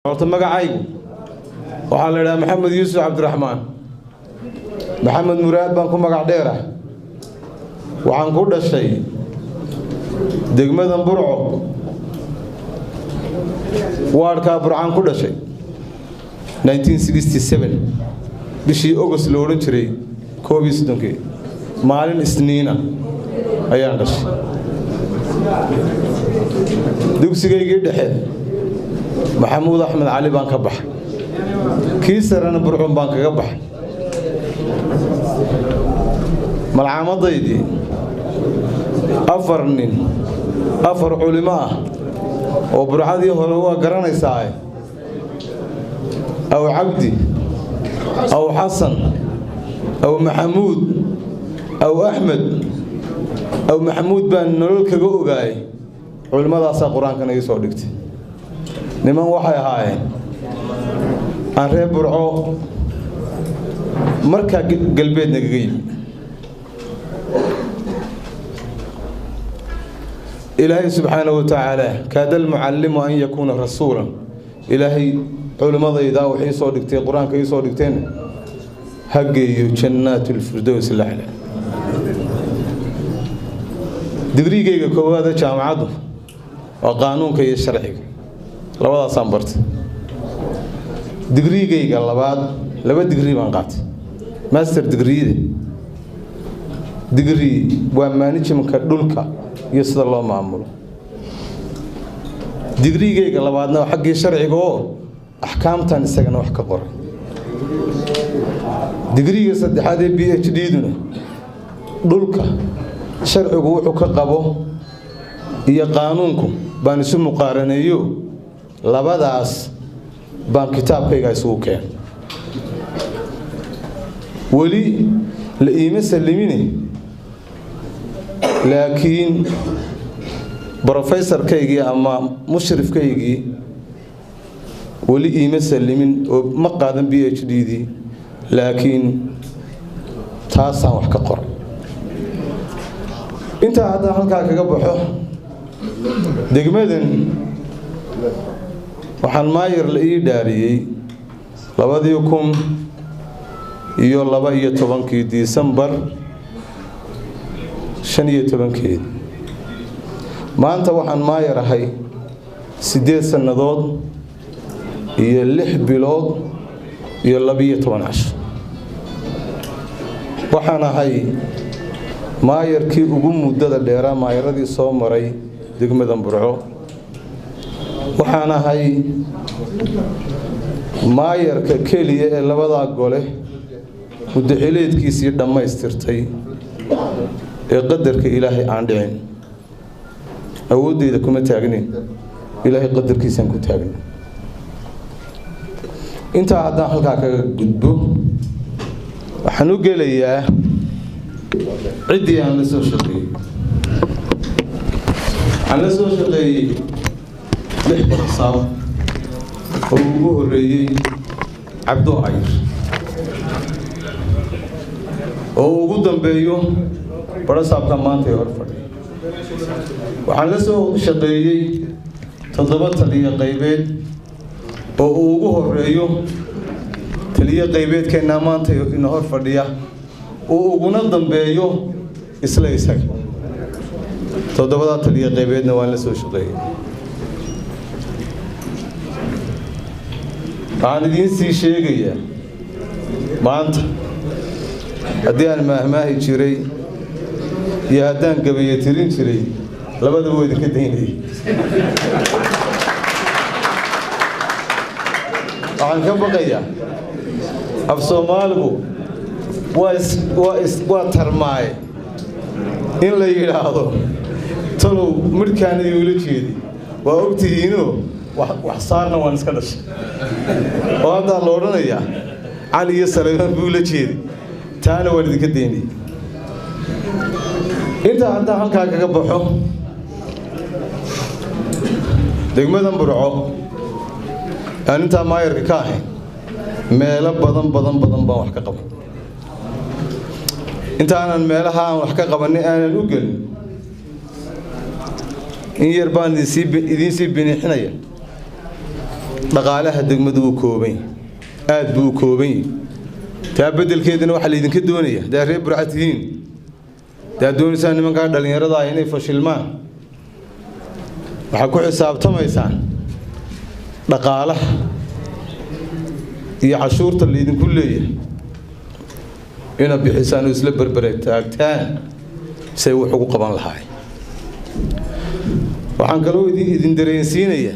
Horta magacaygu waxaa la idhaha Maxamed Yuusuf Cabdiraxmaan Maxamed Muraad baan ku magac dheerah. Waxaan ku dhashay degmadan Burco, waadhkaa Burcaan ku dhashay 1967 bishii Ogost la odhan jiray 31-kii, maalin Isniina ayaan dhashay. Dugsigaygii dhexe Maxamuud Axmed Cali baan ka baxay, kii sarena Burcun baan kaga baxay. Malcaamadaydii 4 nin, 4 culimo ah oo Burcadii hore waa garanaysaa, aw Cabdi, aw Xasan, aw Maxamuud, aw Axmed, aw Maxamuud baan nolol kaga ogaayay. Culimmadaasaa qur-aankan ii soo dhigtay. Niman waxay ahaayeen aan reer Burco markaa galbeed nagaga yimi. Ilaahay subxaana wa tacaala kaada almucallimu an yakuuna rasuulan. Ilaahay culimmadaydaa wax ii soo dhigtay, qur-aanka ii soo dhigtayna ha geeyo jannaat lfirdows lacla. Digrigayga koowaada jaamacaddu waa qaanuunka iyo sharciga, labadaasaan bartay. Digrigayga labaad, 2 digrii baan qaatay, master digriyada. Digrii waa managementka dhulka iyo sida loo maamulo. Digrigayga labaadna waa xaggii sharciga oo axkaamtan isagana wax ka qoray. Digriga saddexaad ee PhD duna dhulka sharcigu wuxuu ka qabo iyo qaanuunku baan isu muqaaraneeyo, labadaas baan kitaabkayga isugu keen. Weli la iima sallimine, laakiin brofesorkaygii ama mushrifkaygii weli iima sallimin oo ma qaadan PhD dii, laakiin taasaan wax ka qoray. Intaa haddaan halkaa kaga baxo, degmadan waxaan maayar la ii dhaariyey 2012-kii Disembar 15-keedi. Maanta waxaan maayar ahay 8 sannadood iyo 6 bilood iyo 12 casho. Waxaan ahay maayarkii ugu muddada dheeraa maayaradii soo maray degmadan Burco. Waxaan ahay maayarka keliya ee labadaa gole muddaxileedkiisii dhammaystirtay ee qadarka Ilaahay aan dhicin. Awooddeyda kuma taagnin, Ilaahay qadarkiisaan ku taagnin. Intaa haddaan halkaa kaga gudbo, waxaan u gelayaa ciddii aan la soo shaqeeyey. Waxaan la soo shaqeeyey 6 barasaab oo ugu horreeyey Cabdo Ayr oo ugu dambeeyo barasaabka maanta ee hor fadhiya. Waxaan la soo shaqeeyey 7 taliyo qaybeed oo uu ugu horeeyo taliyo qaybeedkeennaa maanta ina hor fadhiya, uu uguna dambeeyo isla isaga. 7-daa taliyo qaybeedna waan la soo shaqeeyey. Waxaan idiin sii sheegayaa maanta, haddii aan maahmaahi jiray iyo haddaan gabaye tirin jiray, labadaba waa idinka daynayay. Waxaan ka baqayaa af Soomaaligu waa tarmaaye in la yidhaahdo talow midhkaan idiula jeedi. Waa ogtihiinoo wax saarna waan iska dhashay oo haddaa la odhanayaa Cali iyo Saleymaan buu la jeeday, taana waan idinka daynayay. Intaa haddaan halkaa kaga baxo, degmadan Burco aan intaa maayarka ka ahayn meelo badan badan badan baan wax ka qaban. Intaanan meelaha aan wax ka qabanay aanan u gelin, in yar baan idiin sii biniixinaya. Dhaqaalaha degmadu wuu kooban yahay, aad buu u kooban yahay. Taa beddelkeedana waxaa laydinka doonaya, haddaad reer Burco tihiin, haddaad doonaysaan nimankaa dhallinyarada ah inay fashilmaan, waxaad ku xisaabtamaysaan dhaqaalaha iyo cashuurta laydinku leeyahay inaad bixisaan oo isla berbere taagtaan say wax ugu qaban lahaay. Waxaan kaloo idin dareensiinaya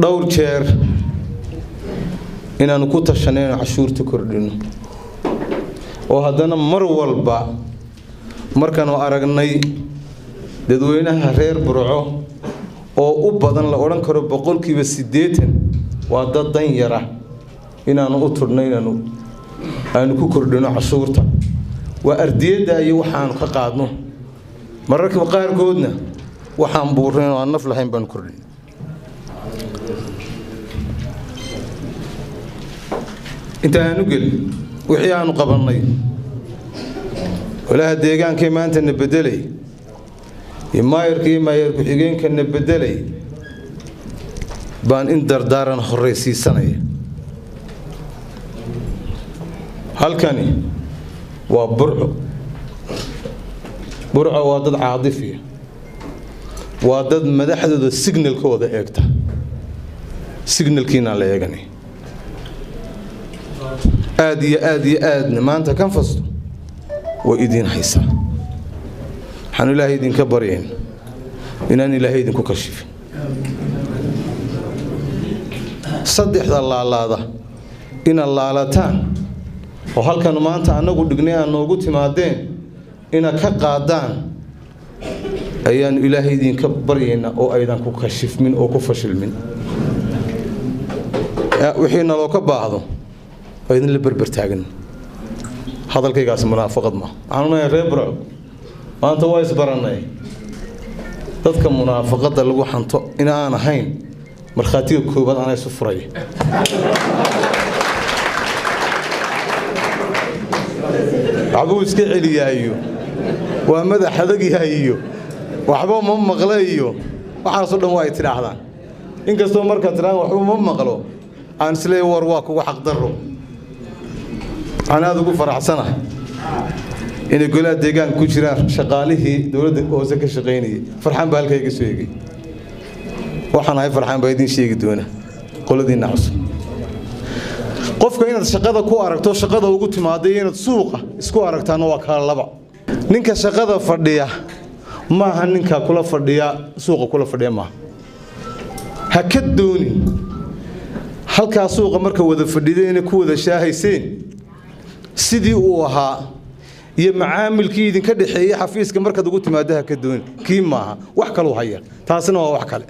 dhowr jeer inaanu ku tashanay inuu cashuurta kordhino, oo haddana mar walba markaanu aragnay dadweynaha reer Burco oo u badan, la odhan karo 80% waa dad dan yara, inaanu u tudhno inaanu aanu ku kordhino cashuurta. Waa ardiyadda iyo waxaanu ka qaadno, mararka qaarkoodna waxaan buurnayn oo aan naf lahayn baanu kordhin. Inta aanu gelin wixii aanu qabannay, golaha deegaankii maanta na bedelay iyo maayarka iyo maayar ku-xigeenka na bedelay baan in dardaaran horraysiisanaya. Halkani waa Burco. Burco waa dad caadifiya, waa dad madaxdooda signalkooda eegta. Signalkiinaan la eeganay aad iyo aad iyo aadna maanta kan fasto way idiin haysaa. Waxaanu Ilaahay idinka baryayn inaan Ilaahay idinku kashifin saddexda laalaada, inaad laalataan oo halkan maanta annagu dhignay aad noogu timaadeen inaad ka qaadaan ayaanu Ilaahay idinka baryaynaa, oo aydan ku kashifmin oo ku fashilmin. Wixii naloo ka baahdo waa idinla berber taagan. Hadalkaygaasi munaafaqad ma waxaanu nahay. Reer Burco maanta waa isbarannay. Dadka munaafaqadda lagu xanto in aan ahayn markhaatiga koobaad anaa isu furaya. Waxbuu iska celiyaayo, waa madax adag yahay iyo waxba ma maqle iyo waxaasoo dhan waa ay tidhaahdaan. Inkastoo markaad tidhahdaan waxba ma maqlo aan isleeya war waa kugu xaqdarro. Waxaan aada ugu faraxsanahay inay golaha deegaanka ku jiraan shaqaalihii dowladda hoose ka shaqaynayay. Farxaan baa halkaa iga soo eegay. Waxaan ahay Farxaan baa idiin sheegi doona qoladiinna cusub. Qofka inaad shaqada ku aragto, shaqada ugu timaada, iyo inaad suuqa isku aragtaana waa kala laba. Ninka shaqada fadhiya maaha ninka kula fadhiya suuqa kula fadhiya maaha. Ha ka doonin halkaa suuqa marka wada fadhideen ku wada shaahayseen sidii uu ahaa iyo macaamilkii idinka dhexeeyey xafiiska markaad ugu timaado. Ha ka doonin, kii maaha, wax kaluu haya, taasina waa wax kale.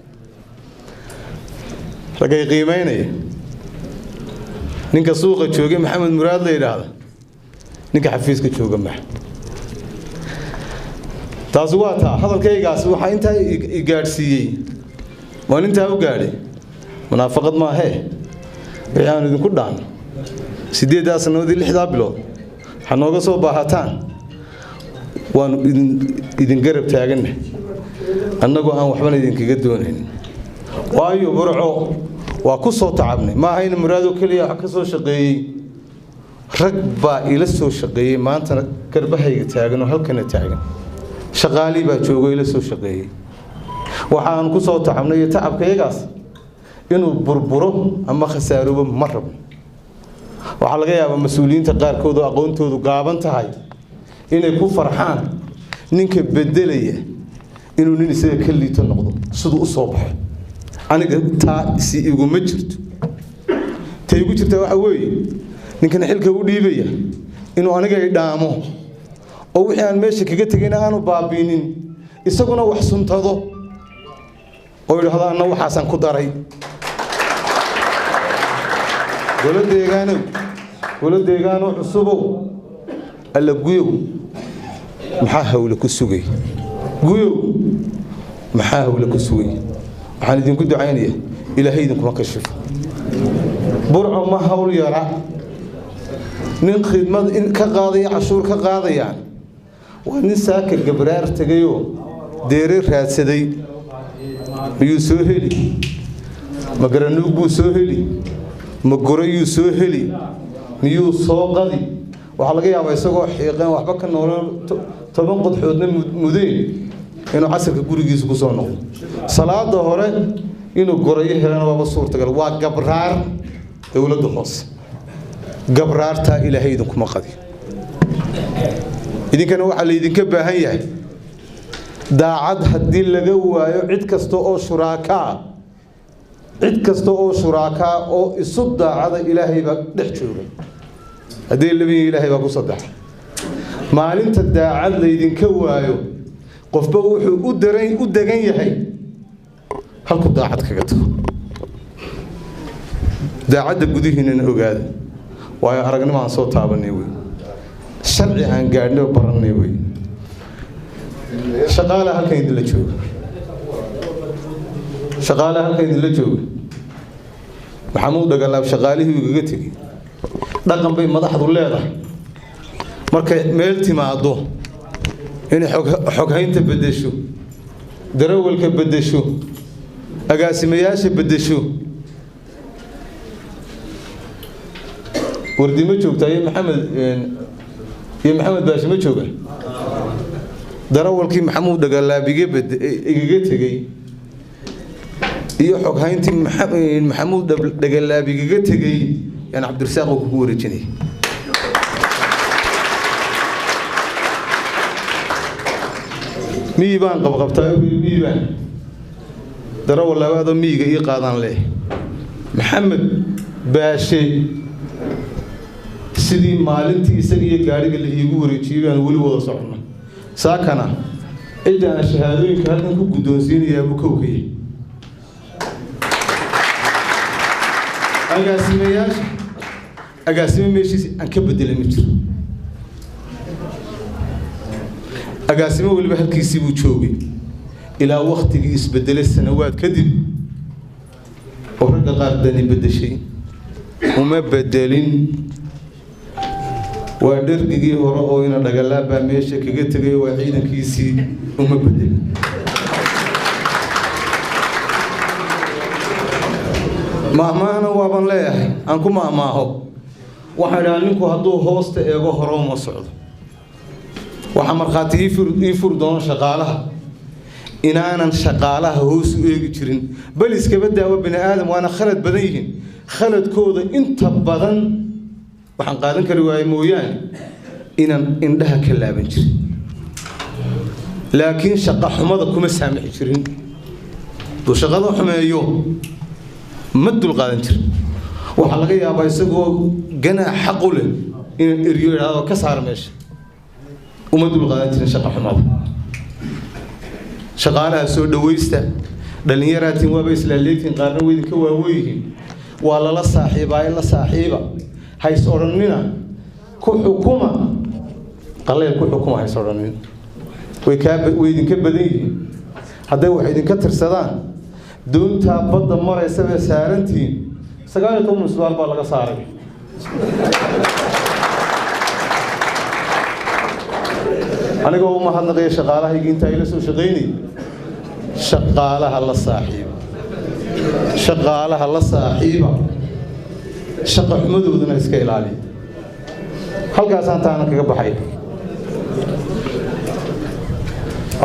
Raggay qiimaynaya ninka suuqa joogay Maxamed Muraad la yidhaahda, ninka xafiiska jooga maxa. Taasi waa taa. Hadalkaygaasi waxaa intaa i gaadhsiiyey, waan intaa u gaadhay, munaafaqad maahee. Wixii aanu idinku dhaanno 8-daa sannadood iyo 6-daa bilood waxaa nooga soo baahataan, waanu idin garab taaganna annagoo aan waxbana idinkaga doonayn, waayo Burco waa ku soo tacabnay. Ma ahayna Muraadoo keliya wax ka soo shaqeeyey, rag baa ila soo shaqeeyey, maantana garbahayga taagan oo halkana taagan. Shaqaalii baa joogo ila soo shaqeeyey. Waxaan ku soo tacabnay iyo tacabkayagaas inuu burburo ama khasaaroobo ma rabno. Waxaa laga yaabaa mas-uuliyiinta qaarkood oo aqoontoodu gaaban tahay inay ku farxaan ninka bedelaya inuu nin isaga ka liito noqdo siduu u soo baxo. Aniga taa si iguma jirto. Ta igu jirtaa waxa weeye ninkan xilka u dhiibaya inuu aniga i dhaamo, oo wixii aan meesha kaga tegayna aanu baabiinin, isaguna wax suntado oo yidhaahdo anna waxaasaan ku daray. Golo deegaanow, golo deegaano cusubow, alla guyow maxaa hawle ku sugay? Guyow maxaa hawle ku sugay? Waxaan idinku ducaynaya Ilaahay idinkuma kashifo. Burco ma hawl yara. Nin khidmad ka qaadaya, cashuur ka qaadayaan, waa nin saaka gabraar tegayoo deere raadsaday miyuu soo heli? Ma garanuug buu soo heli? Ma gorayuu soo heli? Miyuu soo qadi? Waxaa laga yaabaa isagoo xiiqeen, waxba ka noolan, 10 qodxoodna mudeen, inuu casirka gurigiisa ku soo noqdo. Salaada hore inuu gorayo helana waaba suurtagal. Waa gabraar dowladda hoose. Gabraartaa Ilaahay idinkuma qadi. Idinkana waxaa laydinka baahan yahay daacad. Haddii laga waayo cid kasta oo shuraakaa, cid kasta oo shuraakaa oo isu daacada, Ilaahay baa dhex jooga. Haddii labiyi, Ilaahay baa ku saddexa. Maalinta daacad laydinka waayo, qofba wuxuu u daran u degan yahay halku daacad kaga tago. Daacadda gudihiinana ogaada, waayo aragnimo aan soo taabanay wey, sharci aan gaadhnay oo barannay wey. Shaqaalaha halkan idinla jooga, shaqaalaha halkan idinla jooga, Maxamuud Dhagalaab shaqaalihii igaga tegey. Dhaqan bay madaxdu leedahay markay meel timaado inay xoghaynta beddesho, darawalka beddesho, agaasimayaasha beddesho. Wardi ma joogtaa? Iyo Maxamed, iyo Maxamed Baashi ma jooga? Darawalkii Maxamuud Dhagalaab igaga tegey iyo xoghayntii Maxamuud Dhagalaab igaga tegey yaan Cabdirasaaq oo kugu wareejinaya. Miyi baan qabqabtaa, miyi baan darawal labaadoo miyiga ii qaadaan leh. Maxamed Baashe sidii maalintii isaga iyo gaadhiga la iigu wareejiyey baan weli wada socono. Saakana cidda aan shahaadooyinka halkan ku guddoonsiinayaa buu kowkaya. Agaasimayaasha, agaasime meeshiisi aan ka bedelay ma jiro. Agaasimo weliba halkiisii buu joogay ilaa waktigii isbedelay sanawaad kadib oo ragga qaar dani bedeshay. Uma bedelin, waa dhergigii hore oo ina dhagalaabaa meesha kaga tegay, waa ciidankiisii, uma bedelin. Maahmaahna waaban leeyahay aan ku maahmaaho. Waxaan idhaha, ninku hadduu hoosta eego hore uma socdo. Waxaa markhaati ii furi doono shaqaalaha inaanan shaqaalaha hoos u eegi jirin, bal iskaba daawo bini aadam, waana khalad badan yihiin. Khaladkooda inta badan waxaan qaadan kari waayey mooyaane inaan indhaha ka laaban jirin, laakiin shaqa xumada kuma saamixi jirin. Hadduu shaqada xumeeyo ma dul qaadan jirin. Waxaa laga yaabaa isagoo ganaa xaq u leh inaan eryo, idhaahdo ka saara meesha. Uma dul qaadan jirin shaqa xumada. Shaqaalaha soo dhawaysta. Dhallinyaraatiin, waaba islaaleegtiin, qaarna way idinka waaweyihiin. Waa lala saaxiibaa, in la saaxiiba. Hays odhannina ku xukuma qallayl, ku xukuma hays odhannin. Way kaa way idinka badan yihiin. Hadday wax idinka tirsadaan, doontaa badda maraysa bay saarantihiin. 19 musbaar baa laga saaray. Anigoo u mahadnaqaya shaqaalahayga intaa ila soo shaqaynay. Shaqaalaha la saaxiiba, shaqaalaha la saaxiiba, shaqa xumadoodana iska ilaaliya. Halkaasaan taana kaga baxay.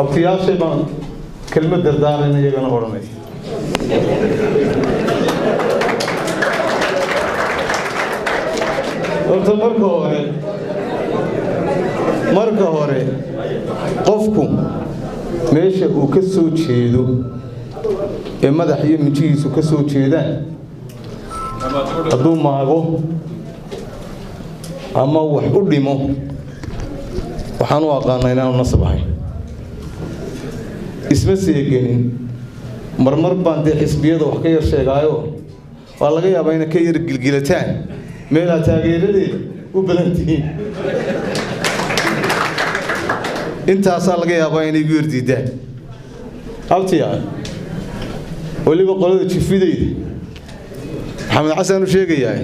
Abtiyaashay baan kelmad dardaarayna iyagana odhanay. Horta marka hore qofku meesha uu ka soo jeedo ee madax iyo mijihiisu ka soo jeedaan, hadduu maago ama wax u dhimo, waxaan u aqaanaa inaanu nasab ahayn. Isma seegenin. Marmar baan dee xisbiyada wax ka yar sheegaayo, waa laga yaabaa inay ka yar gilgilataan meelaad taageeradeeda u badan tihiin. Intaasaa laga yaabaa inay igu yardiidaan. Abtiya, weliba qolada jifidayda, Maxamed Xasan u sheegayaa,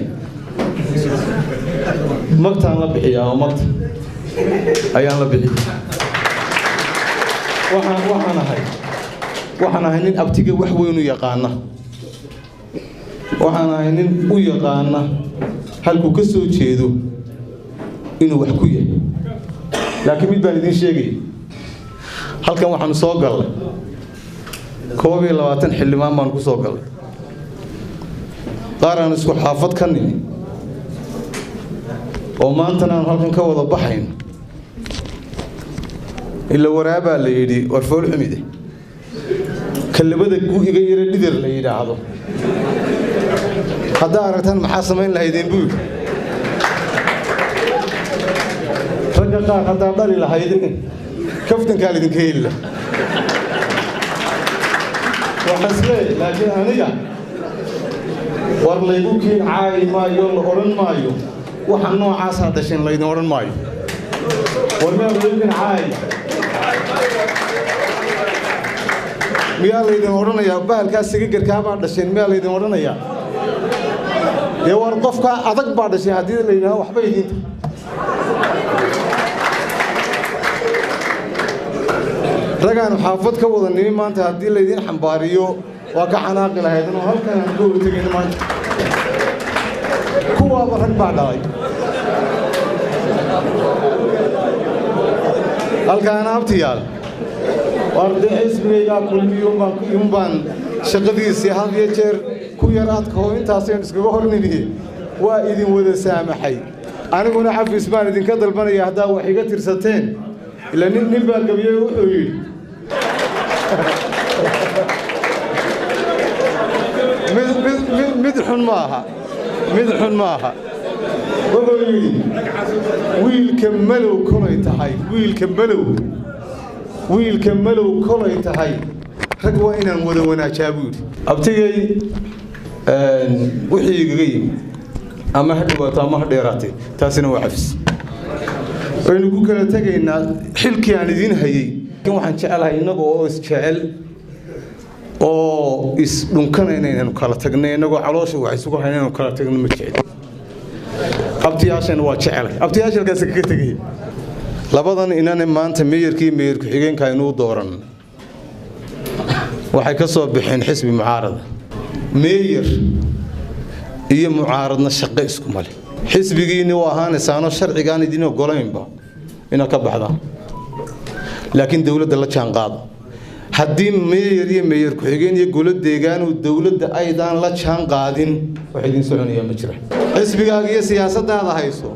magtaan la bixiyaa oo magta ayaan la bixiya. Waxaan ahay nin abtiga wax weyn u yaqaana. Waxaan ahay nin u yaqaana halkuu ka soo jeedo inuu wax ku yahay. Laakiin mid baan idiin sheegaya, halkan waxaanu soo gallay 21 xildhibaan baanu ku soo gallay, qaar aan isku xaafad ka nimi oo maantana aanu halkan ka wada baxayno. Ila waraabaa la yidhi war fool xumide ka labada gu iga yara dhidir la yidhaahdo, haddaa aragtaan maxaa samayn lahaydeen buu yidhi. Ragga qaar haddaa dhali lahaydeen kaftankaa laydinka heli laha. Waxaan isleeyahay laakiin aniga war laygu kiin caayi maayo, la odhan maayo waxa noocaasaa dhasheen laydin odhan maayo. War miyaa laygu kiin caayi, miyaa laydin odhanayaa bahalkaa sigagarkaabaa dhasheen, miyaa laydin odhanayaa? Dee war qofkaa adag baa dhashay haddii la yidhahdo waxba idiinta. Ragaanu xaafad ka wada nimi maanta haddii laydiin xambaariyo waa ka xanaaqi lahayd inuu halkan aan ka hortegayno maanta. Kuwaaba rag baa dhalay. Halkaan abtiyaal war dee xisbigaygaa kulmiyo unbaan shaqadiisii had iyo jeer ku yar adkaho, intaasaynu iskaga hor nimiye. Waa idin wada saamaxay, aniguna xafis baan idinka dalbanaya haddaa wax iga tirsateen. Ila nin baa gabiyey, wuxuu yidhi mid xun maaha, mid xun maaha. Wuxuu yidhi wiilka malow kolay tahay, wiilka malow, wiilka malow kolay tahay rag waa inaan wada wanaajaa buu yidhi. Abtigay wixii igaga yimi ama ha dhawaato ama ha dheeraatay, taasina waa cafis. Waynu ku kala tegaynaa xilkii aan idiin hayey. Waxaan jecelahay innaga oo isjecel oo isdhunkanayna inaynu kala tagnay, innagoo caloosha wax isugu hayna inaynu kala tagno ma jecel. Abtiyaashana waa jecelay, abtiyaasha halkaas kaga tegaya. Labadan inane maanta meeyarkii meeyar ku-xigeenka aynuu dooran waxay ka soo baxeen xisbi mucaarada. Meeyar iyo mucaaradna shaqo iskuma leh. Xisbigiinni waa ahaanaysaanoo sharcigaan idin ogolaynba inaad ka baxdaan, laakiin dowladda la jaan qaado. Haddii meeyar iyo meeyar ku-xigeen iyo golo deegaanu dowladda aydaan la jaan qaadin, wax idin soconayaa ma jira. Xisbigaaga iyo siyaasaddaada hayso,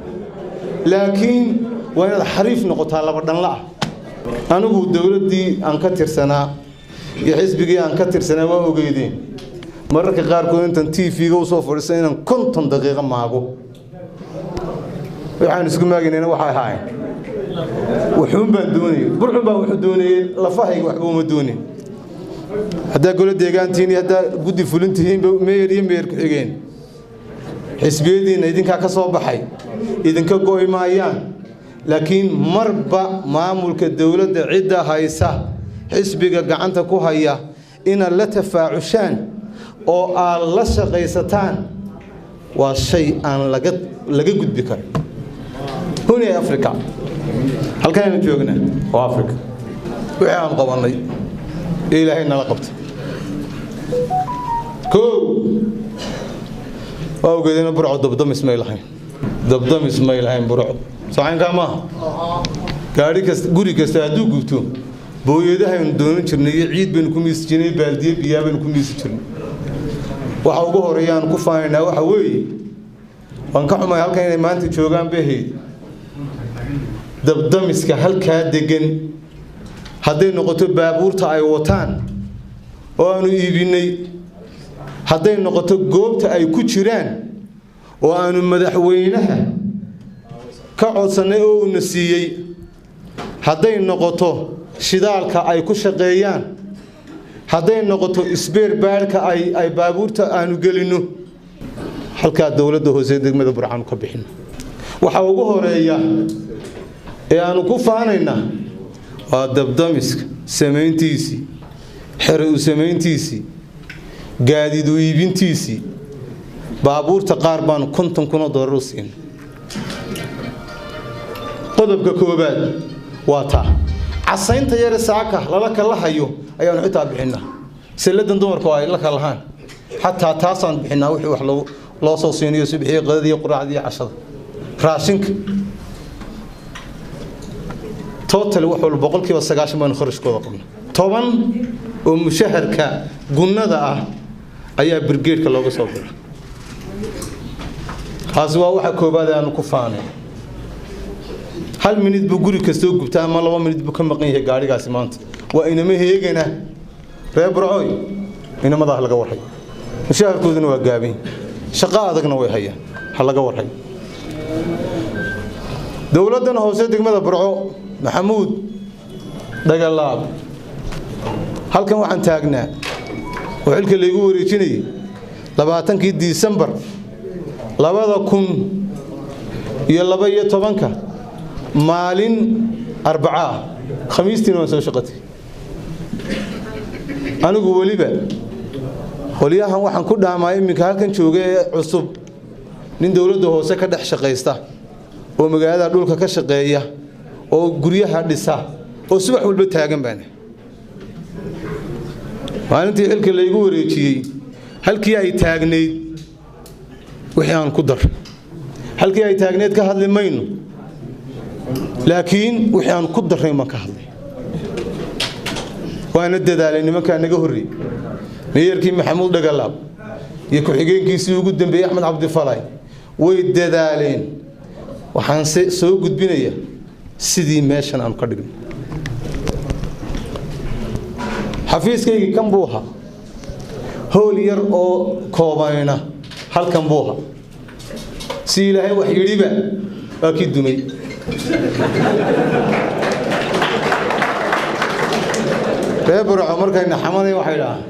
laakiin waa inaad xariif noqotaa laba dhanla ah. Anigu dowladdii aan ka tirsanaa iyo xisbigii aan ka tirsanaa waa ogeydeen mararka qaarkood intaan TV-ga usoo fadhiisan inaan 50 daqiiqo maago. Waxaan isku maagaynayna waxay ahaayeen wuxuun baan doonayay, burxun baa wuxuu doonayey, lafahayga waxba uma doonin. Haddaa golo deegaantihiin iyo haddaa guddi fulintihiinba, meeyar iyo meeyar ku-xigeen, xisbiyadiinna idinkaa ka soo baxay, idinka go'i maayaan. Laakiin marba maamulka dowladda cidda haysa, xisbiga gacanta ku haya, inaad la tafaacushaan oo aad la shaqaysataan waa shay aan laga gudbi karin. Huni Africa halkaaynu joognaa waa Africa. Wixii aan qabannay ee Ilaahay nala qabtay, kow waa ogeedena Burco dabdamis may lahayn, dabdamis may lahayn Burco. Socaynkaa maaha? Gaadhi kasta, guri kasta hadduu gubto booyadahaynu doonan jirnay iyo ciid baynu ku miisi jirnay, baaldiye biyaa baynu ku miisi jirnay. Waxa ugu horeeya aan ku faanaynaa waxa weeye, waan ka xumay halkan inay maanta joogaan bahayd dabdamiska halkaa degan, hadday noqoto baabuurta ay wataan oo aanu iibinay, hadday noqoto goobta ay ku jiraan oo aanu madaxweynaha ka codsannay oo uuna siiyey, hadday noqoto shidaalka ay ku shaqeeyaan, hadday noqoto isbeer baadhka ay baabuurta aanu gelinno, halkaa dowladda hoose degmada Burcaanu ka bixino. Waxa ugu horeeya ee aanu ku faanaynaa waa dabdamiska samayntiisii, xere u samayntiisii, gaadiid u iibintiisii. Baabuurta qaar baanu 50,000 oo doolar u siinay. Qodobka koobaad waa taa. Casaynta yare saaka lala kala hayo ayaanu xitaa bixinaa, salladan dumarku ay la kalahaan Xataa taasaan bixinaa wixii wax loo soo siinayo subaxii, qadadii, quraacdii, cashada, raashinka. Total wax walba 90% baanu kharashkooda qabnaa. 10 oo mushaharka gunnada ah ayaa brigade-ka looga soo diray. Taasi waa waxa koobaad aanu ku faanay. 1 minute buu guri kastoo gubtaa ama 2 minute buu ka maqan yahay gaarigaasi maanta. Waa inama heegana reer Burcooy, inamada laga warhay, mushaharkooduna waa gaabin, shaqo adagna way hayaan, ha laga warhay. Dowladdan hoose degmada Burco, Maxamuud Dhagalaab, halkan waxaan taagnaa oo xilka laygu wareejinayay 20-kii Disembar 2012-ka, maalin Arbacaa, Khamiistiina waan soo shaqatay. Anigu weliba qolyahan waxaan ku dhaamaa iminka halkan jooga ee cusub, nin dowladda hoose ka dhex shaqaysta oo magaalada dhulka ka shaqeeya oo guryaha dhisa oo subax walba taagan baan. Maalintii xilka laygu wareejiyey, halkii ay taagnayd wixii aan ku dar, halkii ay taagnayd ka hadli mayno, laakiin wixii aan ku darray baan ka hadlay. Waana dadaalay nimankaa naga horreeyey, meeyarkii Maxamuud Dhagalaab iyo ku-xigeenkiisii ugu dambeeyey Axmed Cabdifalay, way dadaaleen. Waxaan soo gudbinaya sidii meeshan aanu ka dhigno. Xafiiskaygii kan buu ahaa, hool yar oo koobanayna halkan buu ahaa. Si Ilaahay wax yidhiba waa kii dumay. Reer Burco markayna xamanay waxay dhahaan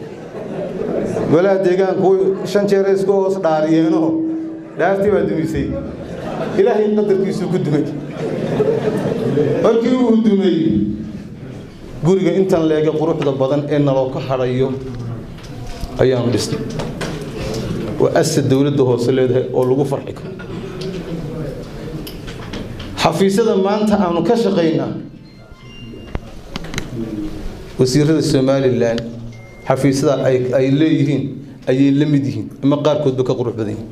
golaha deegaanku 5 jeer isku hoos dhaariyeenoo dhaartii baa dumisay. Ilaahay qadarkiisuu ku dumay. Markii uu dumay, guriga intan leega quruxda badan ee naloo ka hadhayo ayaanu dhisnay. Waa asad dowladda hoose leedahay oo lagu farxi karo. Xafiisyada maanta aanu ka shaqaynaa, wasiirada Somaliland xafiisyada ay leeyihiin ayay la mid yihiin ama qaarkoodba ka qurux badan yihiin.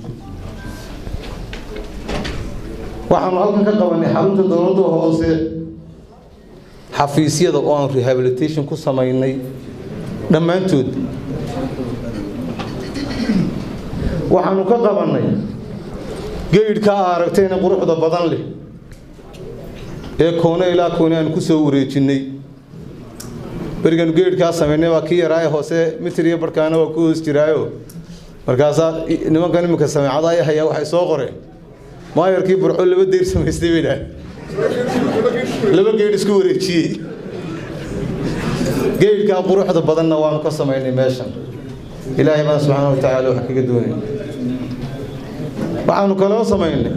Waxaanu halkan ka qabanay xarunta dowladda hoose, xafiisyada oo aan rehabilitation ku samaynay dhammaantood. Waxaanu ka qabanay geydhka aragtayna quruxda badan leh ee koone ilaa koone aan ku soo wareejinnay. Berigan geydhkaa samaynay waa kii yaraaye hoose, mitir iyo barhkaana waa ku hoos jiraayo. Markaasaa nimankan iminka sameecada ay hayaa waxay soo qoreen, maayarkii Burco 2 deyr samaystay bay dhahay, 2 geydh isku wareejiyey. Geydhkaa quruxda badanna waanu ka samaynay meeshan. Ilaahay baan subxaana wa tacaala wax kaga doonay. Waxaanu kaloo samaynay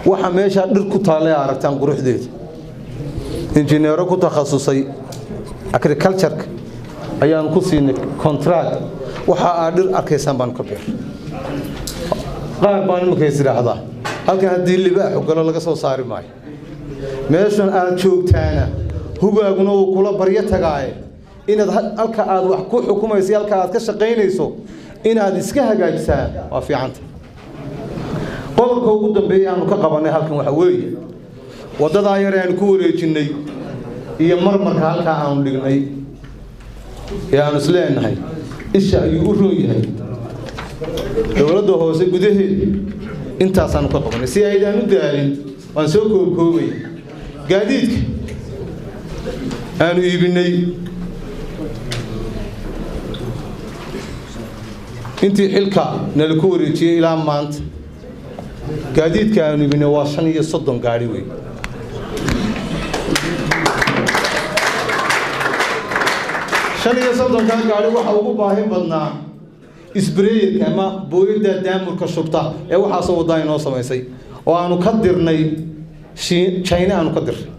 waxa meeshaa dhir ku taallay aragtaan quruxdeeda. Injineero ku takhasusay agriculture-ka ayaan ku siinay contract. Waxa aad dhir arkaysaan baan ka beer. Qaar baan iminka is idhaahdaa halkan haddii libaaxu galo laga soo saari maayo. Meeshan aad joogtaana hugaaguna wuu kula baryo tagaaye, inaad halka aad wax ku xukumayso, halka aad ka shaqaynayso, inaad iska hagaajisaa waa fiicanta. Qodobka ugu dambeeya aanu ka qabanay halkan waxa weeye waddadaa yar aanu ku wareejinnay iyo marmarka halkaa aanu dhignay ee aanu isleenahay isha ayuu u roon yahay dowladda hoose gudaheeda. Intaasaanu ka qabanay. Si aydaan u daalin waan soo koobkoobay. Gaadiidka aanu iibinay intii xilka nala ku wareejiyey ilaa maanta, gaadiidka aanu iibinay waa 35 gaari wey. 35-kaa gaari waxa ugu baahi badnaa isbreyerka ama booyadda daamurka shubta ee waxaasoo waddaa inoo samaysay oo aanu ka dirnay China, aanu ka dirnay,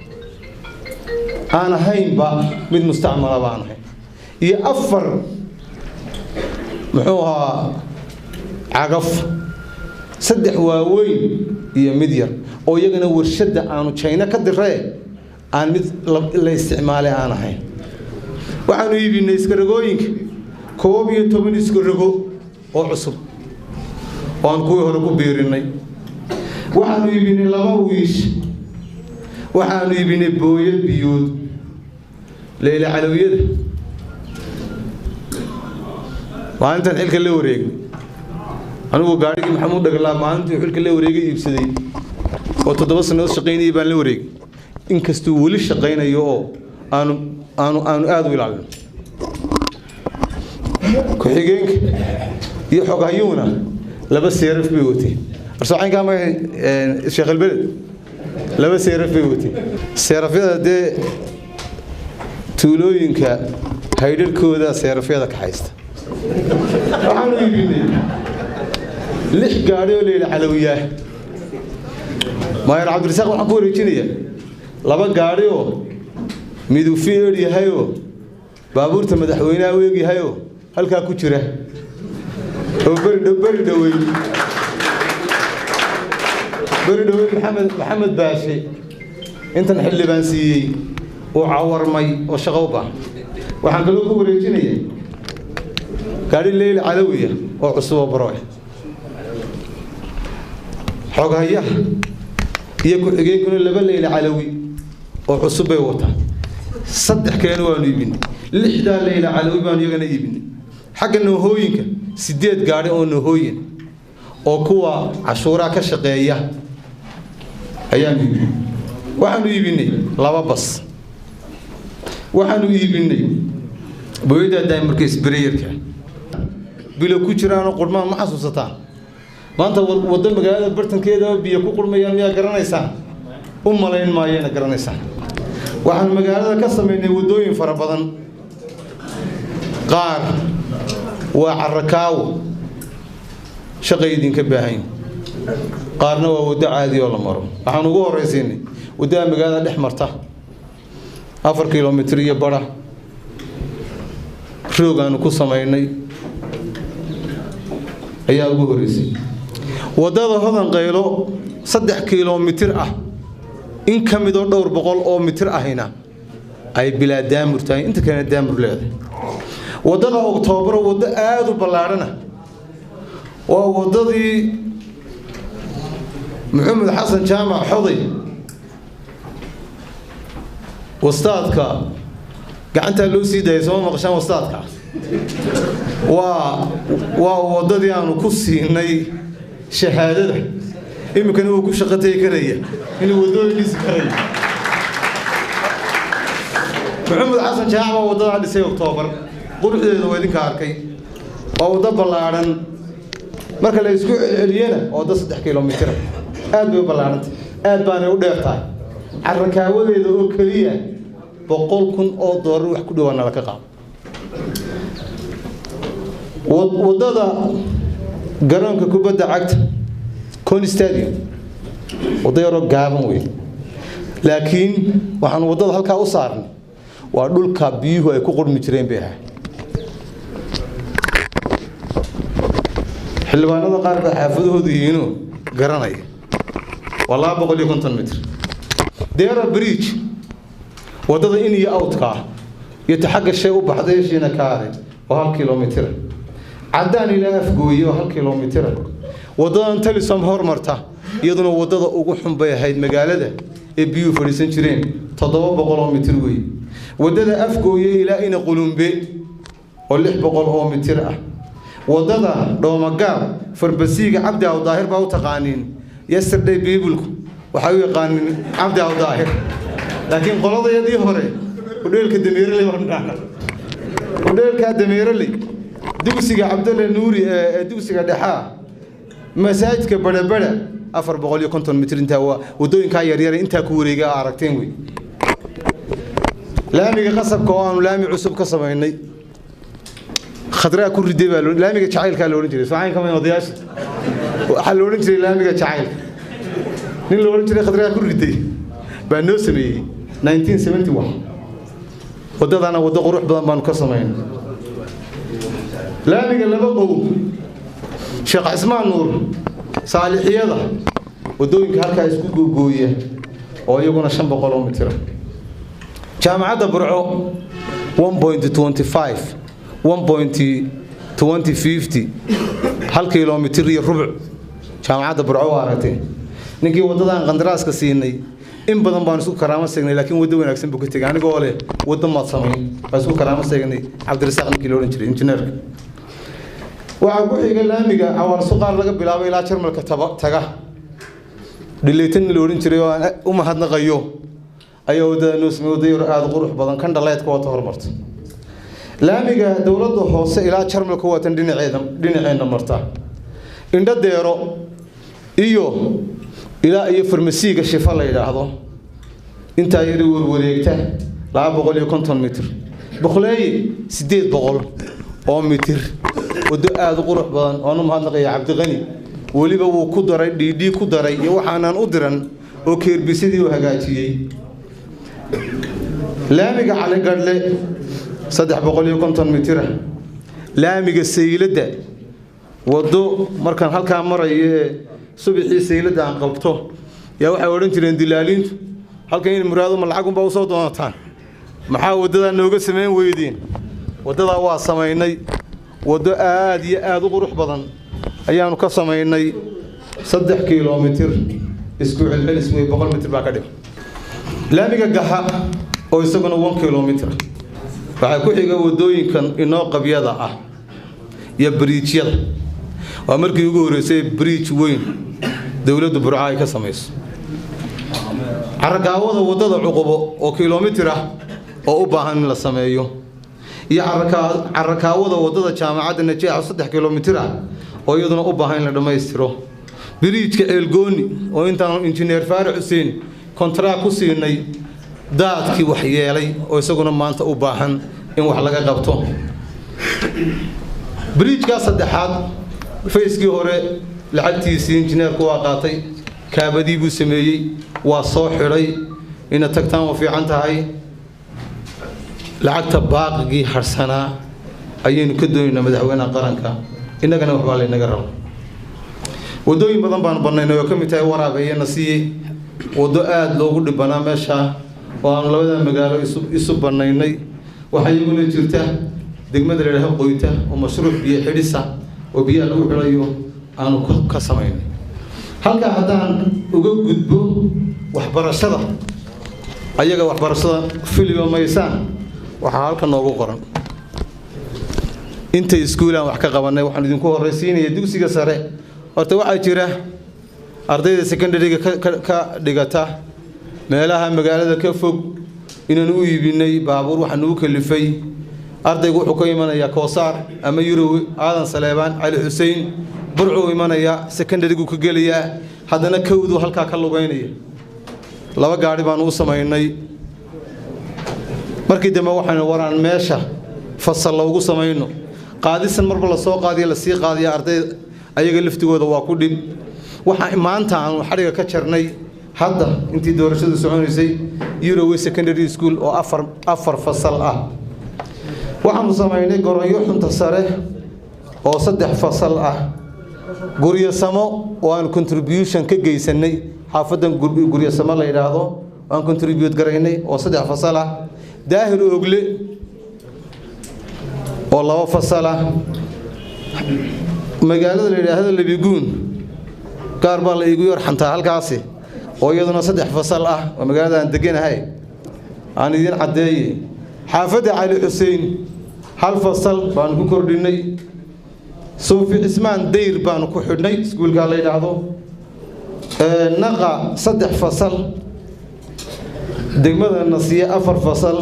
aan ahaynba mid mustacmalaba aan ahayn, iyo 4 muxuu ahaa cagaf, 3 waaweyn iyo mid yar, oo iyagana warshadda aanu China ka dirree aan mid la isticmaalay aan ahayn. Waxaanu iibinay iskarogooyinka, 11 iskarogo. Oo cusub oo aan kuwii hore ku biirinay. Waxaanu iibinay laba wiish, waxaanu iibinay booyad biyood, Leyla Calawiyada. Maalintan xilka la wareegay anigu, gaadhigii Maxamuud Dhaglaa maalintuu xilka la wareegay iibsaday oo 7 sannadood shaqaynayay baan la wareegay, inkastuu weli shaqaynayo oo aanu aada u ilaalin. Ku-xigeenka iyo xoghayuhuna laba seeraf bay watay. Arsoocaynkaa ma Sheekh Albeled, laba seeraf bay watay. Seerafyada dee tuulooyinka haydharkooda seerafyada ka haysta. Waxaanu iibinay lix gaadhi oo Leyla Calawiyaah. Maayar Cabdirasaaq waxaan ku wareejinayaa laba gaadhi oo miduu fier yahayoo baabuurta madaxweynaha u eegyahayoo halkaa ku jira, oo beri dhawey Maxamed Baashe intan xildhibaan siiyey uu cawarmay oo shaqo u baahan. Waxaan kaloo ku wareejinayaa gaadhi Leyla Calawiya oo cusub oo barooy. Xoghayaha iyo ku-xigeenkuna laba Leyla Calawi oo cusub bay wataa. Saddex kalena waanu iibinay. Lixdaa Leyla Calawi baanu iyagana iibinay. Xagga noohooyinka, sideed gaadhi oo noohooyin oo kuwa cashuuraha ka shaqeeya ayaanu iibinay. Waxaanu iibinay laba bas. Waxaanu iibinay booyada daamarka sprayerka bilo ku jiraanoo qurmaan. Ma xasuusataan? Maanta waddo magaalada bartankeeda biyo ku qurmayaan miyaa garanaysaan? U malayn maayana garanaysaan. Waxaan magaalada ka samaynay waddooyin fara badan. Qaar waa carakaawo, shaqay idinka baahayn, qaarna waa waddo caadi oo la maro. Waxaan ugu horraysiinay waddada magaalada dhex marta, 4 kilomitir iyo bara roog aanu ku samaynay ayaa ugu horreysay. Waddada Hodan Qaylo, 3 kilomitir ah in ka midoo dhowr boqol oo mitir ahina ay bilaa daamur tahay, inta kalena daamur leedahay. Waddada Oktoobar, waddo aada u ballaadhana, waa waddadii Maxamed Xasan Jaamac Xoday, wastaadka gacantaa loo sii daayay. Sooma maqashaan wastaadka? Waa waddadii aanu ku siinay shahaadada, iminkana wuu ku shaqo tegi karaya inuu waddooyinkiisi karayo. Maxamed Xasan Jaamac baa waddadaa dhisay Oktoobar. Quruxdeeda waa idinka arkay. Waa waddo ballaadhan marka la isku celceliyena, waa waddo 3 kilomitira. Aad bay u ballaadhantay, aad baanay u dheer tahay. Carakaawadeeda oo keliya $100,000 wax ku dhowaa nala ka qaado. Waddada garoonka kubadda cagta Con Stadium, waddo yaroo gaaban wey, laakiin waxaan waddada halkaa u saarnay waa dhulka biyuhu ay ku qurmi jireen bay ahay. Xildhibaanada qaar baa xaafadahoodu yihiinoo garanaya. Waa 250 mitir. Deera Bridge, waddada in iyo outka ah iyo ta xagga shay u baxday heshiina kaare oo 1 kilomitira, Caddaan ilaa Afgooye oo 1 kilomitira. Waddadan Telesom hormarta, iyaduna waddada ugu xun bay ahayd magaalada ee biyuhu fadhiisan jireen, 700 mitir wey. Waddada Afgooye ilaa Ina Qulumbe oo 600 mitir ah. Waddada Dhoomagaab, farbasiiga Cabdi Awdaahir baa u taqaaniin. Yesterday peopleku waxay u yaqaaniin Cabdi Awdaahir, laakiin qoladayadii hore hudheelka Dameereley baan dhahna. Hudheelka Dameereley, dugsiga Cabdalle Nuuri ee dugsiga dhexaa, masaajidka Badhabadha, 450 mitir. Intaa waa waddooyinkaa yaryare intaa ku wareega aragteen wey. Laamiga Qasabka oo aanu laami cusub ka samaynay, Khadraa ku riday baa laamiga jacaylkaa la odhan jiray. Soocayn kama odayaasha, waxaa la odhan jiray laamiga jacaylka. Nin la odhan jiray Khadraa ku riday baa noo sameeyey 1971. Waddadana waddo qurux badan baanu ka samaynay. Laamiga laba qow, Sheekh Cismaan Nuur, Saalixiyada, waddooyinka halkaa isku googooya oo iyaguna 500 mitira. Jaamacadda Burco, 1.25, 1. 2050, 1.25 kilomitir. Jaamacadda Burco waa aragtay ninkii waddadaan qandaraaska siinay. In badan baan isku karaamo seegnay, laakiin waddo wanaagsan buu ka tegay. Anigoo leh waddo maad samayn baan isku karaamo seegnay, Cabdirasaaq ninkii la odhan jiray injineerka. Waxaa ku xigay laamiga Cawaal Suqaar laga bilaabo ilaa Jarmalka taga, dhilaytan la odhan jiray oo aan u mahadnaqayo ayaa waddada noo samey, waddo yar aada u qurux badan. Kan dhaleedka waata hormarta laamiga dowladda hoose ilaa Jarmalka, waatan dhinaceeda dhinaceenna marta, Indho Deero iyo ilaa iyo farmasiiga Shifa la yidhaahdo, intaa yari warwareegta, 250 mitir. Boqleeye 800 mitir, waddo aada u qurux badan oon u mahadnaqaya Cabdiqani. Weliba wuu ku daray dhiidhii ku daray iyo waxaanaan u diran oo keerbisadii uu hagaajiyey. Laamiga Caligadhle 350 mitira. Laamiga Sayladda, waddo markaan halkaa marayo ee subaxii sayladda aan qabto yaa waxay odhan jireen dilaaliintu, halkan in muraado ma lacag unbaa usoo doonataan, maxaa waddadaa nooga samayn weydeen? Waddadaa waa samaynay, waddo aada iyo aada u qurux badan ayaanu ka samaynay. 3 kilomitir isku celcelis wey, 100 mitir baa ka dhig. Laamiga Gaxa oo isaguna 1 kilomitir. Waxaa ku xiga waddooyinkan inoo qabyada ah iyo bridge-yada. Waa markii ugu horreysay bridge weyn dowladda Burco ay ka samayso. Carakaawada waddada Cuqubo oo kilomitir ah oo u baahan in la sameeyo, iyo carakaawada waddada Jaamacadda Najeex 3 kilomitir ah oo iyaduna u baahan in la dhammaystiro. Bridge-ka Ceelgooni oo intaanu injineer Faarax Xuseen contract ku siinay, daadkii waxyeelay oo isaguna maanta u baahan in wax laga qabto. Bridge-kaa saddexaad phase-kii hore lacagtiisii injineerku waa qaatay, kaabadii buu sameeyey, waa soo xidhay. Inaad tagtaan waa fiican tahay. Lacagta baaqigii harsanaa ayaynu ka doonaynaa madaxweynaha qaranka, innagana waxbaa laynaga raba. Waddooyin badan baanu bannaynay oo ka mid tahay Waraabeeye Nasiye, waddo aada loogu dhibanaa meesha oo aanu labada magaalo isu bannaynay. Waxaa iyaguna jirta degmada la yidhaaho Qoyta oo mashruuc biyo xidhisa oo biyaha lagu xidhayo aanu ka samaynay. Halkaa haddaan uga gudbo waxbarashada, ayaga waxbarashada filiba maysaan. Waxaa halka noogu qoran inta iskuulaan wax ka qabanay. Waxaan idinku horraysiinaya dugsiga sare. Horta waxaa jira ardayda secondary-ga ka dhigata meelaha magaalada ka fog inaan u iibinay baabuur. Waxaa nugu kalifay ardaygu wuxuu ka imanayaa Koosaar ama Yurowe, Aadan Saleebaan, Cali Xuseen, Burcuu imanayaa, secondary-gu ka gelayaa, haddana kowduu halkaa ka lugaynaya. Laba gaadhi baanu u samaynay. Markii dambe waxaynu waraan meesha fasal loogu samayno. Qaadisan marba lasoo qaadiya, lasii qaadiya arday, ayaga laftigooda waa ku dhib. Waxaa maanta aanu xadhiga ka jarnay hadda intii doorashadu soconaysay Yurowe Secondary School oo afar fasal ah. Waxaanu samaynay Goronyo Xunta Sare oo saddex fasal ah. Guryosamo oo aan contribution ka geysanay, xaafadan Guryosamo la yidhaahdo aan contribute garaynay oo saddex fasal ah. Daahir Ogle oo laba fasal ah. Magaalada la yidhaahdo Labiguun, gaar baa la iigu yar xantaa halkaasi, oo iyaduna saddex fasal ah oo magaalada aan deganahay aan idiin caddeeye. Xaafadda Cali Xuseen hal fasal baanu ku kordhinay. Suufi Cismaan Dayr baanu ku xidhnay iskuulkaa la yidhaahdo. Naqa saddex fasal, degmada Nasiye afar fasal,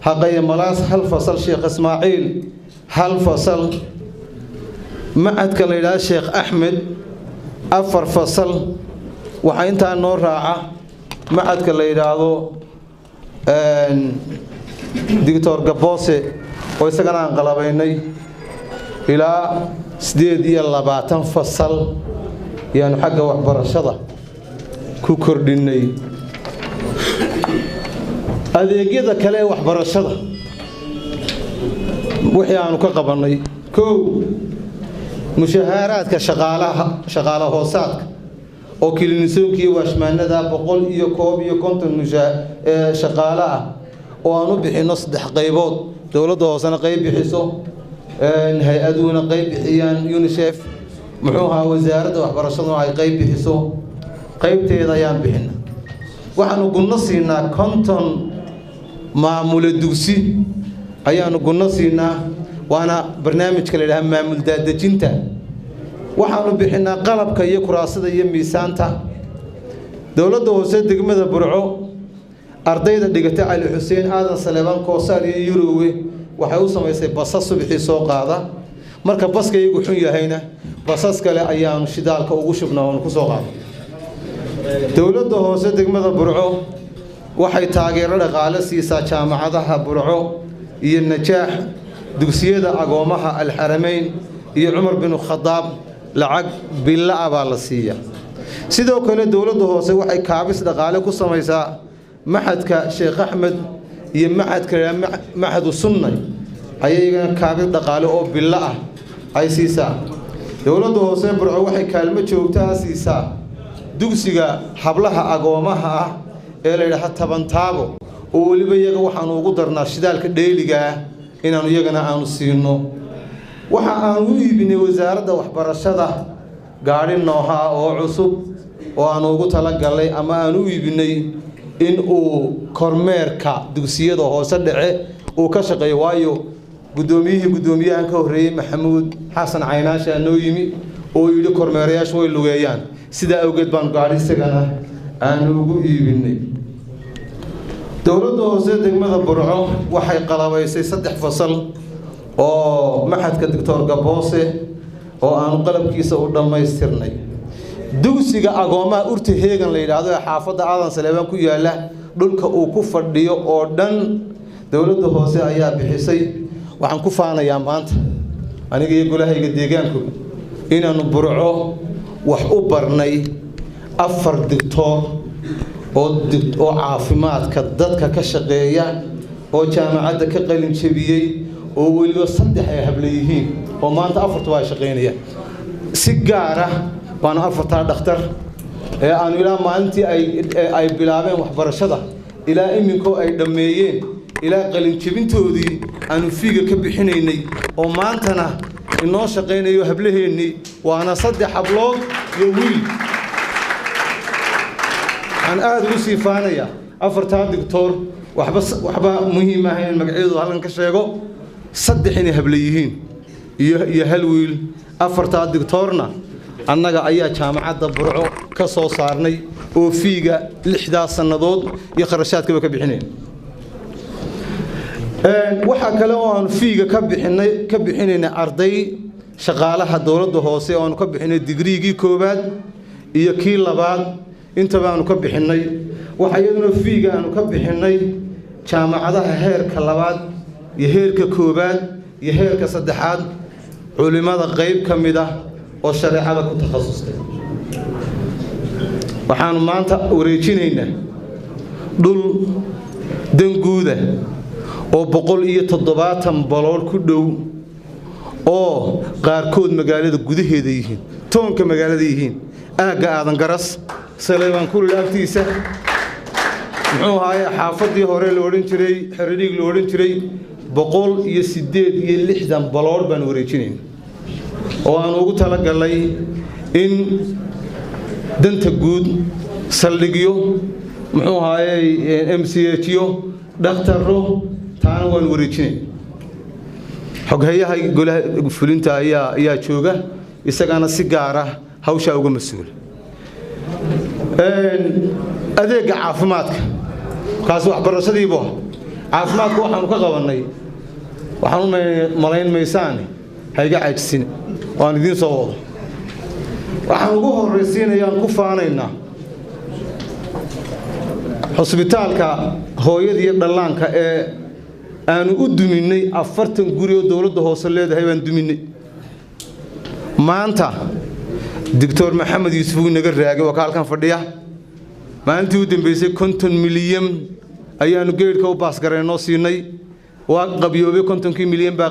Haqaye Malaas hal fasal, Sheekh Ismaaciil hal fasal, macadka la yidhaahdo Sheekh Axmed afar fasal. Waxaa intaa noo raaca macadka la yidhaahdo Doctor Gaboose oo isagana aan qalabaynay. Ilaa 28 fasal yaanu xagga waxbarashada ku kordhinay. Adeegyada kale ee waxbarashada wixii aanu ka qabannay: kow, mushahaaraadka shaqaalaha, shaqaala hoosaadka oo kilinisoonkii iyo waashmaanada, 151 shaqaale ah oo aan u bixinno saddex qaybood, dowladda hoosena qayb bixiso. Hay-aduhuna qayb bixiyaan, UNICEF, muxuu ahaa, wasaaradda waxbarashaduna ay qayb bixiso, qaybteeda ayaan bixina. Waxaanu gunno siinaa 50 maamule dugsi ayaanu gunno siinaa, waana barnaamijka la yidhaha maamul daadejinta. Waxaanu bixinaa qalabka iyo kuraasada iyo miisaanta. Dowladda hoose degmada Burco ardayda dhigata Cali Xuseen, Aadan Saleebaan, Koosaar iyo Yurowe waxay u samaysay basas subaxii soo qaada. Marka baska iyagu xun yahayna, basas kale ayaanu shidaalka ugu shubnaa oonu ku soo qaada. Dowladda hoose degmada Burco waxay taageero dhaqaale siisaa jaamacadaha Burco iyo Najaax, dugsiyada agoomaha Alxarameyn iyo Cumar binu Khadaab lacag bilo ah baa la siiya. Sidoo kale dowladda hoose waxay kaabis dhaqaale ku samaysaa maxadka Sheekh Axmed iyo maxadka Maxadu Sunna, ayagana kaabis dhaqaale oo bilo ah ay siisaa. Dowladda hoose Burco waxay kaalmo joogtaa siisaa dugsiga hablaha agoomaha ah ee la yidhaaha Tabantaabo, oo weliba iyaga waxaanu ugu darnaa shidaalka dheeliga ah inaanu iyagana aanu siino. Waxa aan u iibinay wasaaradda waxbarashada gaadhi nooha oo cusub oo aanu ugu talagalnay ama aan u iibinay in uu kormeerka dugsiyada hoose dhece uu ka shaqeeyo, waayo guddoomiyihii guddoomiyahan ka horreeyey, Maxamuud Xasan Caynaasha, noo yimi oo yidhi kormeerayaashu way lugeeyaan. Sidaa awgeed baanu gaadhi isagana aanu ugu iibinay. Dowladda hoose degmada Burco waxay qalabaysay 3 fasal oo maxadka Doctor Gaboose oo aanu qalabkiisa u dhammaystirnay. Dugsiga agoomaha Urta Heegan la yidhaahdo ee xaafadda Aadan Saleebaan ku yaala, dhulka uu ku fadhiyo oo dhan dowladda hoose ayaa bixisay. Waxaan ku faanayaa maanta aniga iyo golahayga deegaanku inaannu Burco wax u barnay 4 digtoor oo caafimaadka dadka ka shaqeeya oo jaamacadda ka qalin jebiyey, oo weliba 3 ay habla yihiin, oo maanta afartuba ay shaqaynayaan. Si gaar ah baanu afartaa dhakhtar ee aanu ilaa maalintii ay bilaabeen waxbarashada ilaa iminkoo ay dhammeeyeen ilaa qalinjebintoodii aanu fiiga ka bixinaynay, oo maantana inoo shaqaynayo hablaheennii, waana 3 hablood iyo wiil. Waxaan aada ugu sii faanayaa afartaa digtoor, waxba muhiim ah in magacyadooda halkan ka sheego, 3 inay habla yihiin iyo 1 wiil. Afartaa digtoorna annaga ayaa jaamacadda Burco ka soo saarnay oo fiiga 6daas sannadood iyo kharashaadkaba ka bixinayn. Waxaa kale oo aanu fiiga ka bixinay ka bixinaynay arday shaqaalaha dowladda hoose oo aanu ka bixinay digriigii koowaad iyo kii labaad, intaba aanu ka bixinnay. Waxa iyaduna fiiga aanu ka bixinnay jaamacadaha heerka labaad iyo heerka koowaad iyo heerka saddexaad culimmada qayb ka mid ah oo shareecada ku takhasustay. Waxaanu maanta wareejinaynaa dhul danguuda oo 170 balool ku dhow, oo qaarkood magaalada gudaheeda yihiin, toonka magaalada yihiin, aagga Aadan Garas, Saleebaan Kulul agtiisa, muxuu ahaaye, xaafaddii hore la odhan jiray Xeridhiig la odhan jiray. 168 balool baan wareejinayna oo aan ugu talagalnay in danta guud, saldhigyo, muxuu ahaaye, MCHyo, dhakhtaro, taana waan wareejinayna. Xoghayaha golaha fulinta ayaa jooga, isagana si gaar ah hawshaa uga mas-uula. Adeegga caafimaadka, kaasi waxbarashadiibu. Caafimaadka waxaanu ka qabannay waxaan u malayn maysaane, hayga caajisin waan idiin soo wado. Waxaan ugu horraysiinayaan ku faanaynaa xusbitaalka hooyada iyo dhallaanka ee aanu u duminnay 40 guri oo dowladda hoose leedahay baan duminnay. Maanta Doctor Maxamed Yuusuf wuu inaga raagay, waa ka halkan fadhiya. Maalintii u dambeysay 50 milyan ayaanu geedhka u baasgaraynoo siinay. Waa qabyoobay, 50kii milyan baa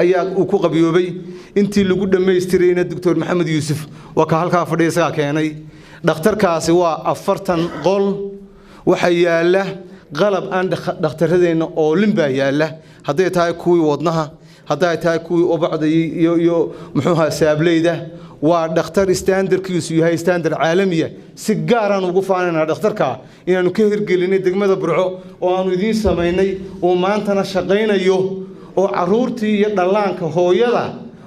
ayaa uu ku qabyoobay. Intii lagu dhammaystirayna Doctor Maxamed Yuusuf waa ka halkaa fadhiya, isagaa keenay. Dhakhtarkaasi waa 40 qol. Waxaa yaalla qalab aan dhakhtaradeenna oolin baa yaalla, hadday tahay kuwii wadnaha, Hadday tahay kuwii obacdayay iyo muxuu ahaa saableyda, waa dhakhtar standardkiisu yahay standard caalamiya. Si gaaraan ugu faanaynaa dhakhtarka inaanu ka hirgelinay degmada Burco oo aanu idiin samaynay, uu maantana shaqaynayo, oo carruurtii iyo dhallaanka hooyada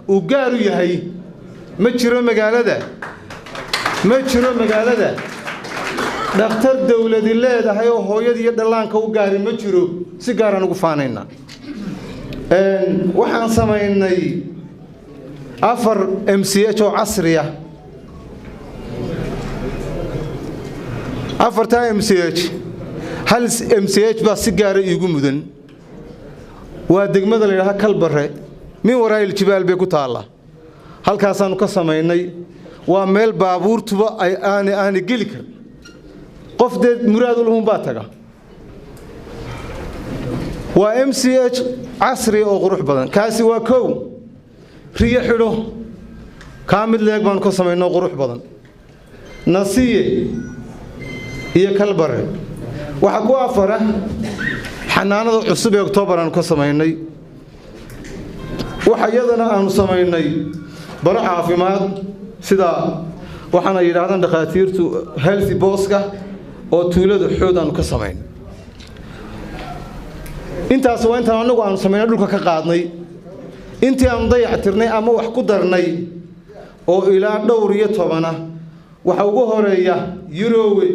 uu gaar u yahay. Ma jiro magaalada, ma jiro magaalada dhakhtar dowladi leedahay oo hooyada iyo dhallaanka u gaari, ma jiro. Si gaaraan ugu faanaynaa. Waxaan samaynay 4 MCH oo casriya. Afartaa MCH, hal MCH baa si gaara iigu mudan. Waa degmada la yidhaha Kalbarre, min waraayil jibaal bay ku taallaa. Halkaasaannu ka samaynay. Waa meel baabuurtuba ay aanay geli karin, qof dee muraad u lahun baa taga. Waa MCH casri oo qurux badan. Kaasi waa kow. Riyo Xidho kaa mid leeg baanu ka samaynoo qurux badan. Nasiye iyo Kalbare. Waxaa ku afara xanaanada cusub ee Oktoobar aanu ka samaynay. Waxa iyadana aanu samaynay baro caafimaad, sida waxaana yidhaahdaan dhakhaatiirtu healthy postka, oo tuulada Xood aanu ka samaynay. Intaas waa intaan anagu aanu samaynay, dhulka ka qaadnay. Intii aanu dayac tirnay ama wax ku darnay oo ilaa dhowr iyo tobana, waxa ugu horeeya Yuroowe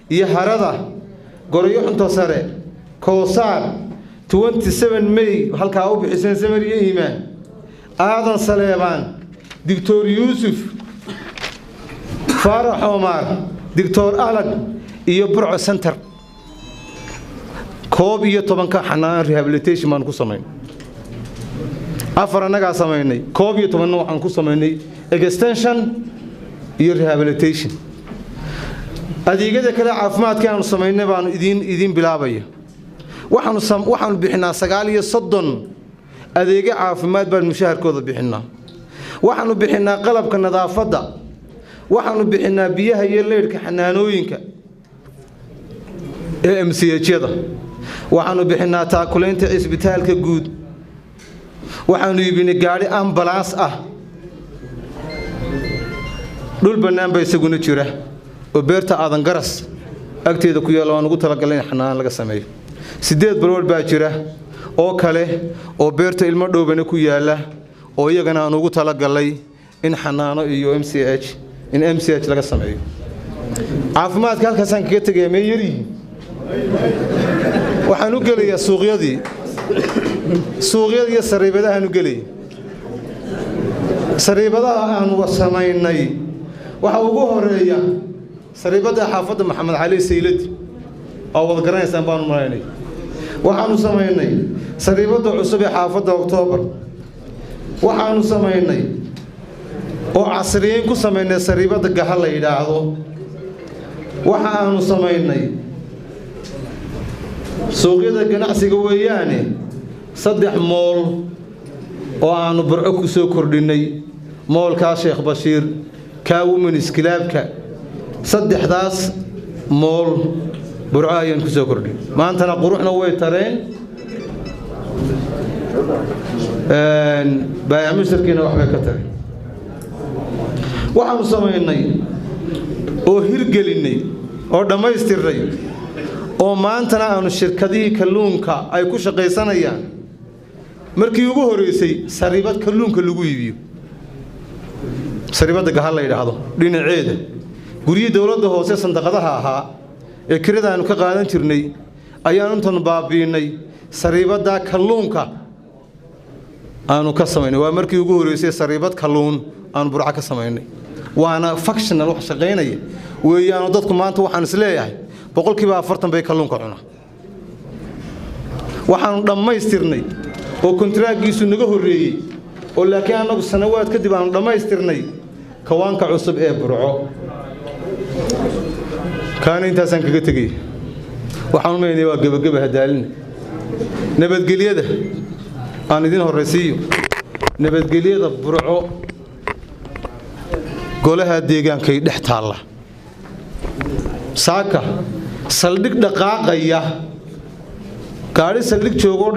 iyo Harada, Gorayo, Xunto Sare, Koosaar, 27 May halkaa u bixiseen, Samar iyo Iimaan, Aadan Saleebaan, Doctor Yuusuf, Faarax Oomaar, Doctor Alag iyo Burco Center. 11-ka xanaan rehabilitation baan ku samayn. Afar annagaa samaynay, 11-na waxaan ku samaynay extension iyo rehabilitation. Adeegyada kale caafimaadka aanu samaynay baanu idiin bilaabaya. Waxaanu bixinaa 39 adeegyo caafimaad baan mushaharkooda bixinaa. Waxaanu bixinaa qalabka nadaafadda. Waxaanu bixinaa biyaha iyo leydhka xanaanooyinka ee MCH-yada. Waxaanu bixinaa taakulaynta cisbitaalka guud. Waxaanu iibinay gaadhi ambulance ah. Dhul bannaan baa isaguna jira oo beerta Aadan Garas agteeda ku yaalla, waan ugu talagalay in xanaan laga sameeyo. 8 balwood baa jira oo kale oo beerta Ilmo Dhoobane ku yaalla, oo iyagana aan ugu talagalay in xanaano iyo MCH, in MCH laga sameeyo. Caafimaadka halkaasaan kaga tegaya. Mee yaryihiin? Waxaan u gelayaa suuqyadii, suuqyada iyo sariibadahaan u gelaya. Sariibadaha aanu samaynay waxa ugu horeeya sariibadda xaafadda Maxamed Cali Sayladi, oo wada garanaysaan baanu malaynay. Waxaanu samaynay sariibadda cusub ee xaafadda Oktoobar. Waxaanu samaynay oo casriyeyn ku samaynay sariibadda Gaha la yidhaahdo. Waxa aanu samaynay suuqyada ganacsiga weeyaane, 3 mall oo aanu Burco ku soo kordhinnay: mallkaa Sheekh Bashiir, kaa Women's Clubka. Saddexdaas mall Burco ayaan ku soo kordhin. Maantana quruxna way tareen, baayac musharkiina waxbay ka tareen. Waxaanu samaynay oo hirgelinnay oo dhammaystirnay oo maantana aanu shirkadihii kalluunka ay ku shaqaysanayaan, markii ugu horreysay sariibad kalluunka lagu iibiyo, sariibadda Gaha la yidhaahdo dhinaceeda. Guryihii dowladda hoose sandaqadaha ahaa ee kirada aanu ka qaadan jirnay ayaanu intaanu baabi'innay sariibaddaa kalluunka aanu ka samaynay. Waa markii ugu horreysay sariibad kalluun aanu Burco ka samaynay, waana functional, wax shaqaynaya weeyaanu. Dadku maanta waxaan isleeyahay 40% bay kalluunka cunaa. Waxaanu dhammaystirnay oo kontaraagiisu naga horreeyey, oo laakiin annagu sanawaad kadib aanu dhammaystirnay, kawaanka cusub ee Burco. Kaana intaasaan kaga tegey. Waxaan umaynaya waa gebageba hadaalina. Nabadgelyada aan idin horraysiiyo. Nabadgelyada Burco golaha deegaankay dhex taalla. Saaka saldhig dhaqaaqaya, gaadhi saldhig joogoo.